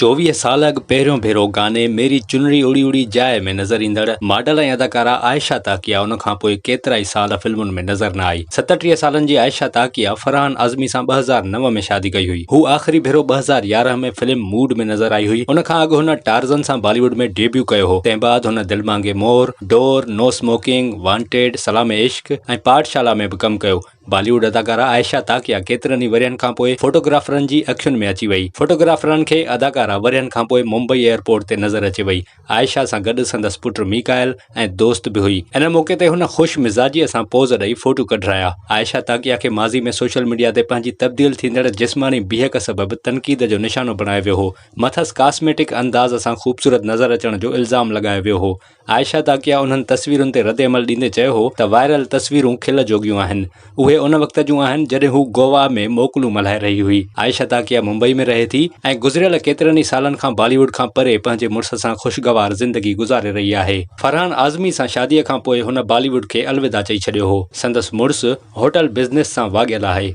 24 سال اڳ پهريون ڀيرو گاني ميري چنڙي اڙي اڙي جائي ۾ نظر ايندڙ ماڊل ۽ اداڪارا عائشه تاڪيا ان کانپوء ڪيترائي سال فلمن ۾ نظر نه آئي. 37 سالن جي عائشه تاڪيا فرحان اعظمي سان 2009 ۾ شادي ڪئي هئي. هو آخري ڀيرو 2011 ۾ فلم موڊ ۾ نظر آئي هئي. ان کان اڳ هن ٽارزن سان بالي ووڊ ۾ ڊيبيو ڪيو هو. تنهن بعد هن دل مانگي مور، ڊور، نو اسموڪنگ، وانٽيڊ، سلام عشق ۽ پاٺ شالا ۾ به ڪم ڪيو. بالي ووڊ اداڪارا عائشه تاڪيا ڪيترن ئي ورهين کانپوء فوٽوگرافرن جي اکين ۾ اچي وئي. فوٽوگرافرن کي اداڪارا ورهين کانپوء ممبئي ايئرپورٽ تي نظر اچي وئي. عائشه سان گڏ سندس پٽ ميڪائل ۽ دوست به هئي. ان موقعي تي هن خوش مزاجيء سان پوز ڏئي فوٽو ڪڍرايا. عائشه تاڪيا کي ماضي ۾ سوشل ميڊيا تي پنهنجي تبديل ٿيندڙ جسماني بيهڪ سبب تنقيد جو نشانو بڻايو ويو هو. مٿس ڪاسميٽڪ انداز سان خوبصورت نظر اچڻ جو الزام لڳايو ويو هو. عائشه تاڪيا انهن تصويرن تي ردعمل ڏيندي چيو هو ته وائرل تصويرون کل جوڳيون آهن، اهي ان وقت جون آهن جڏهن هو گوا ۾ موڪلون ملهائي رهي هئي. عائشه تاڪيا ممبئي ۾ رهي ٿي ۽ گذريل ڪيترن ئي سالن کان بالي ووڊ کان پري پنهنجي مڙس سان خوشگوار زندگي گذاري رهي آهي. فرحان اعظمي سان شادي کانپوء هن بالي ووڊ کي الوداع چئي ڇڏيو هو. سندس مڙس هوٽل بزنس سان واڳيل آهي.